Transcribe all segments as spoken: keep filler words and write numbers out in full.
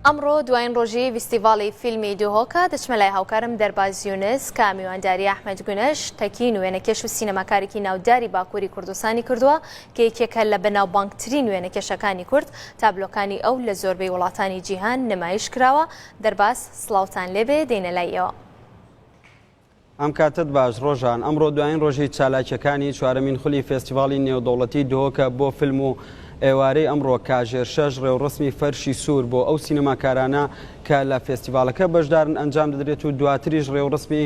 ئەمڕۆ دوایین ڕۆژی فیستیڤاڵی فیلمی دهۆکە، دەچمە لای هاوکارم دەرباز یونس کە میوانداری ئەحمەد گونەش، تەکین و وێنەکێش و سینەماکارێکی ناوداری باکووری کوردستانی کردووە کە یەکێکە لە بەناوبانگترین وێنەکێشەکانی کورد. تابلۆکانی ئەو لە زۆربەی وڵاتانی جیهان نمایش کراوە. دەرباز، سڵاوتان لێبێ، دێینە لای ئێوە. ئەم کاتت باش، ڕۆژان. ئەمڕۆ دوایین ڕۆژی چالاکیەکانی چوارەمین خولی فێستیڤاڵی نێودەوڵەتی دهۆکە بۆ فیلم و ئێوارەی ئەمڕۆ کاژێر شەش ڕێوڕسمی فەرشی سوور بۆ ئەو سینەماکارانە کە لە فێستیڤاڵەکە بەشدارن ئەنجام دەدرێت و دواتریش ڕێوڕسمی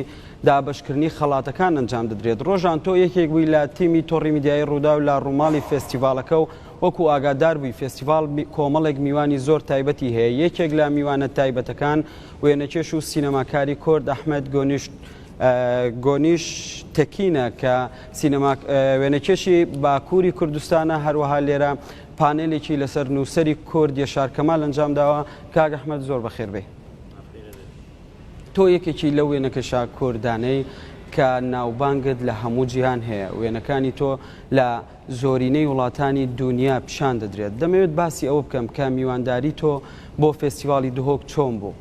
دابەشکردنی خەڵاتەکان ئەنجام دەدرێت. ڕۆژان، تۆ یەکێک بووی لە تیمی تۆڕی میدیایی ڕووداو لە ڕووماڵی فێستیڤاڵەکە و وەکو ئاگادار بووی، فێستیڤاڵ می-، کۆمەڵێک میوانی زۆر تایبەتی هەیە. یەکێک لە میوانە تایبەتەکان وێنەکێش و سینەماکاری کورد ئەحمەد گۆنیش، ئە، گۆنیش تەکینە کە سینەما-، ئە، وێنەکێشی باکووری کوردستانە. هەروەها لێرە پانێلێکی لەسەر نووسەری کورد یەشار کەمال ئەنجام داوە. کاک ئەحمەد، زۆر بەخێر بێ. تۆ یەکێکی لەو وێنەکێشە کوردانەی کە ناوبانگت لە هەموو جیهان هەیە. وێنەکانی تۆ لە زۆرینەی وڵاتانی دونیا پیشان دەدرێت. دەمەوێت باسی ئەوە بکەم کە میوانداری تۆ بۆ فێستیڤاڵی دهۆک چۆن بوو؟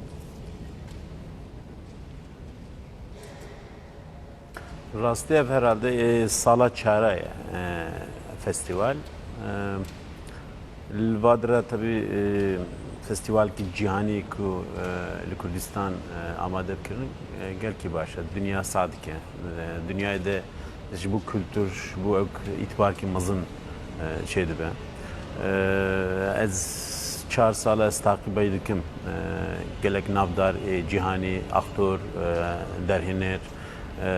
Rastî ev herhalde, e, sala çara ye, e, festîval. E, li va dire tebî, e, festîvalkî cîhanî ku, e, li Kurdistan, e, amade kirin, e, gelkî baş e. Dinya sah dike. E, dinyayê de ji bo kultur, ji bo ew îtibarkî mezin, e, çêdibe. E, ez çar sal e ez taqîbey dikim. E, gelek navdar ê cîhanî, aktor, e, derhêner, e,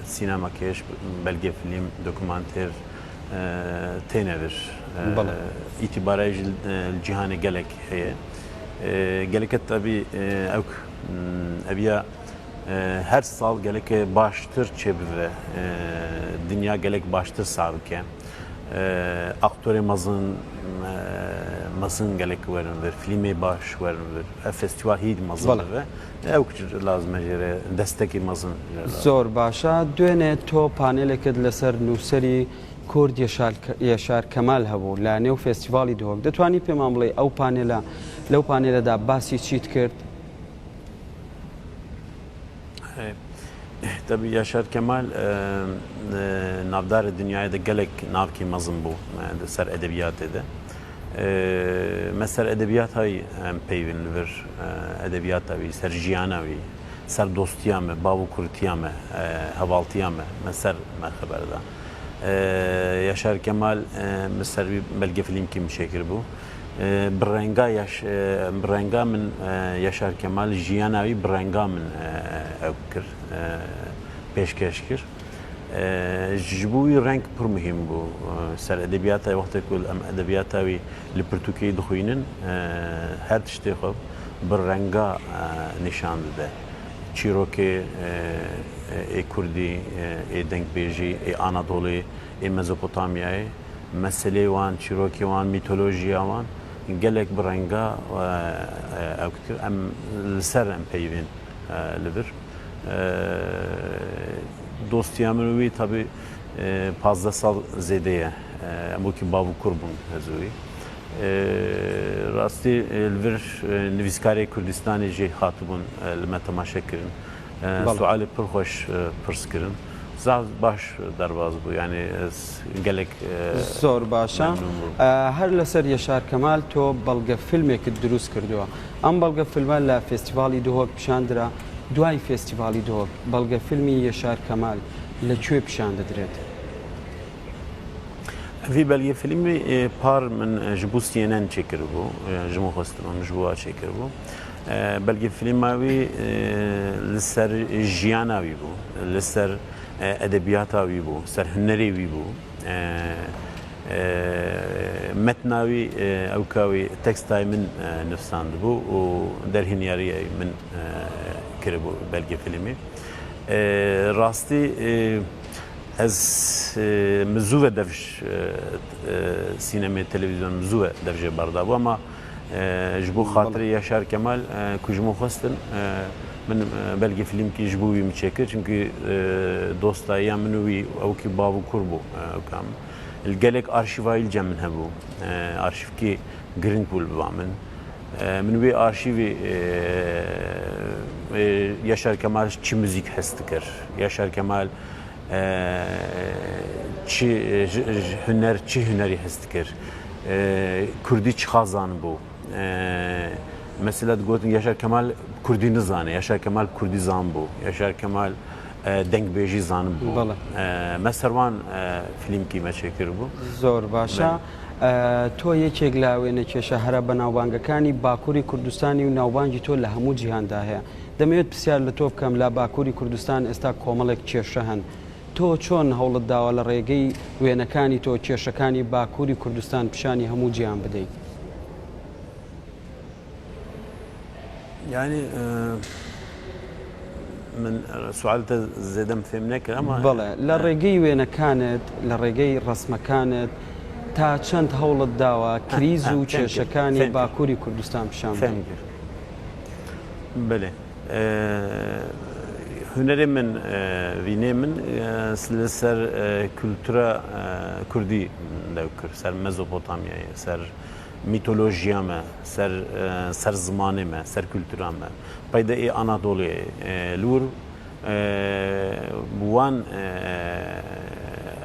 sînemakêş, belgefilm, dokumanter, e, têne vir. E, Belê. Îtîbarayê ji, e, li cîhanê gelek heye. E, geleke tebî, e, ew, hmm, eviya, e, her sal geleke baştir çêbive. E, dinya gelek baştir sah bike. E, aktorê mezin, e, mezin gelek werin vir, filmê baş werin vir. Ev festîval hîd mezin Belê. Bibe. Ew lazim e jê re destekê mezin jê re lazim. Zor baş e. Duêne to panelekê di li ser nûserî Kurd Yaşar, Yaşar Kemal hebû li nêv festîvalî Duhok. Ditwanî pê man bilê ew panela, lew panela da basî çî dikir? Hey. Tabii Yaşar Kemal, e, e, navdarê dinyayê de gelek navkî mezin bû, e, di ser edebiyatê de. E, me ser edebiyata wî em peyvîn li vir, e, edebiyata wî, ser jiyana wî, ser dostiya me, bav û kurtiya me, e, hevaltiya me, me ser me xeber da. E, Yaşar Kemal, e, min ser wî belgefilmkî min çêkiribû. E, bi renga Yaş-, e, bi renga min, e, Yaşar Kemal jiyana wî bi renga min, e, ew kir, e, pêşkeş kir. E, ji bo wî reng pir muhîm bû. E, ser edebiyata, wextê ku em edebiyata wî li pirtûkê dixwînin, e, her tiştê xwe bi renga, e, nîşan dide. Çîrokê, e, e, ê kurdî, e, ê dengbêjî, ê Anadolê, ê Mezopotamyayê, meselê wan, çîrokê wan, mîtolojiya wan gelek bi renga, e, e, ew dikir. Em li ser em peyvên, e, li vir. E, dostiya min û wî tabî, e, pazdeh sal zêde ye. E, em wekî bav û kur bûn ez û wî. E, rastî, e, li vir, e, nivîskarê Kurdistanê jî hatibûn, e, li me temaşe kirin. E, Belê. Sualê pir xweş, e, pirs kirin. Zaf baş derbas bû. Yani ez gelek, e, Zor baş e. Memnûn bûm. E, her li ser Yaşar Kemal to belgefilmekî dirûst kirdiwa. Em belgefilme li festîvalî Duhok pişandira. Duayî festîvalî Duhok, belgefilmî Yaşar Kemal li kû pişan didirêt? Vî belgefilmî, e, par min, e, ji bo C N N çêkiribû, e, ji min xwestin, min ji bo wan çêkiribû. E, belgefilma wî, e, li ser jiyana wî bû, li ser, e, edebiyata wî bû, ser hunerê wî bû. E, e, metna wî, e, ewka wî tekstayê min, e, nivsandibû û derhêniyariya min, e, kiribû belgefilmî. E, rastî, e, Ez, e, min zû ve dev ji, e, e, sînemê, televîzyon min zû ve dev jê berdabû, ama, e, ji bo xatirê Yaşar Kemal, e, ku ji min xwestin, e, min, e, belgefilmkî ji bo wî min çêkir, çimkî, e, dostayiya min û wî ewkî bav û kur bû, e, ewka min. Li gelek arşîva wî li cem min hebû. E, arşîvkî giring bû li ba min. E, min wê arşîvê, e, e, Yaşar Kemal çi muzîk hez dikir? Yaşar Kemal, e, çi, ji, ji huner, çi hunerî hez dikir? E, Kurdî çiqas zanibû? E, mesela digotin Yaşar Kemal Kurdî nizane, Yaşar Kemal Kurdî zanibû, Yaşar Kemal, e, dengbêjî zanibû. Bele. E, me ser wan, e, fîlmkî me çêkiribû. Zor başa. Bele. E, to yekek la wênekêşa here benabangekanî Bakurî Kurdistanî û navbangî to li hemû cîhan de heye. Demewêt pisyar li to bikem, la Bakurî Kurdistan êsta komelek kêşe hen. To çon hewlit dawa li rêgey wênekanî to kêşekanî Bakurî Kurdistan pişanî hemû cîhan bidey? Yani, e, min, e, sual te zêde min fêm nekir ama, Bele, li e, rêgey wênekanit, li rêgey resmekanit, ta çend hewlit dawa krîz ha, û fêm kir, kêşekanî fêm kir. Bakurî Kurdistan pişan bidey? Fêm kir. Belê. E, hunerê min, e, vînê min, e, li ser, e, kultura, e, kurdî dewkir, ser Mezopotamyayê, ser mîtolojiya me, ser, e, ser zimanê me, ser kultura me. Peyde ê Anadolê, e, li wir, e, bi wan, e,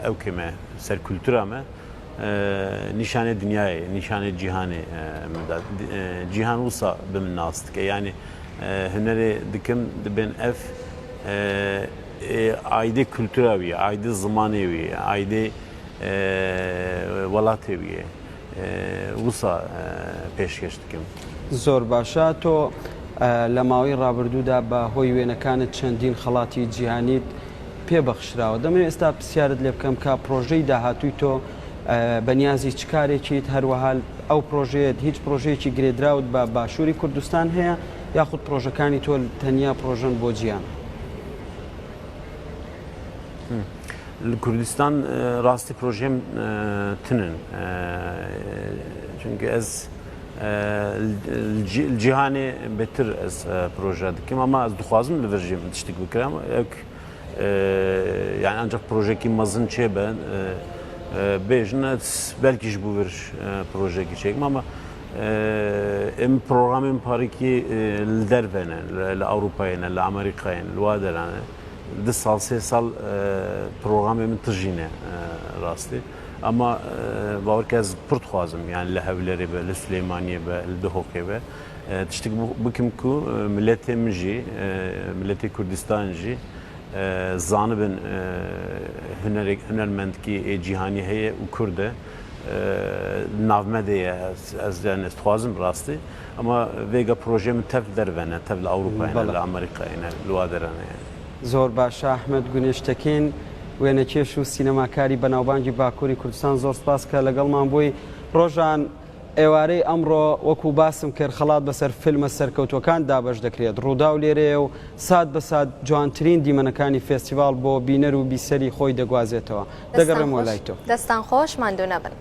ewkê me, ser kultura me, e, nîşanê dinyayê, nîşanê cîhanê, e, min da. E, cîhan wisa bi min nas dike. Yani, e, hunerê dikim dibên ev, e, e, aydê kultura wî, aydê zimanê wî, aydê, e, welatê wî ye. E, wisa, e, pêşkêş dikim. Zor başa. To, e, li mawî rabirdû de bi hoy wênekanê çendîn xelatî cîhanî pê bexşrawe. Demê êsta pisyarit lê bikem ka projeyî dahatûyî to, e, beniyazî çi karekî yît, her wiha ew projeyê, hîç projeyekî girêdirawit bi Başûrî Kurdistan heye, yaxud projekanî to tenya projen bo cîhan? Li Kurdistan, e, rastî projeyên, e, tinin. E, çünkü ez, e, li, li cî-, li cîhanê bêtir ez, e, proje dikim, ama ez dixwazim li vir jî min tiştik bikirim. Ew, e, yani ancak projekî mezin çêbe, e, e, bêjin, ez belkî ji bo vir, e, projekî çêkim, ama, e, em programên parîkî, e, li derve ne, li, li Ewropayê ne, li Amerîkayê ne, li wa deran e. Du sal, sê sal, e, programê min tijî ne, e, rastî. Ama, e, bawer ke ez pir dixwazim, yani li Hewlêrê be, li Silêmaniyê be, li Duhokê be. E, tiştik bu-, bikim ku, e, miletê min jî, e, miletê Kurdistan jî, e, zanibin, e, hunerek-, hunermendkî ê cîhanî heye û Kurd e. E, nav me de ye, ez, ez, yani ez dixwazim rastî. Ama vêga projeyê min tev derve ne, tev li Ewropayê ne, Bele. Li Amerîkayê ne, li wa deran e yani. Zor baş e. Ahmet Güneştekin, wênekêş û sînemakarî benabanc ê Bakurî Kurdistan, zor spas ke legelman bûyî. Rojan, êwareyê emro, wekû basim kir, xelat beser filme serkewtokan dabeş dekirêt. Rûdaw lêrê ye û sat be sat ciwantirîn dîmenekanî festîval bo bîner û bîserî xwe yî degwazêtewe. Desttan Degerem xweş. Welay to. Destan xweş, mando nebin.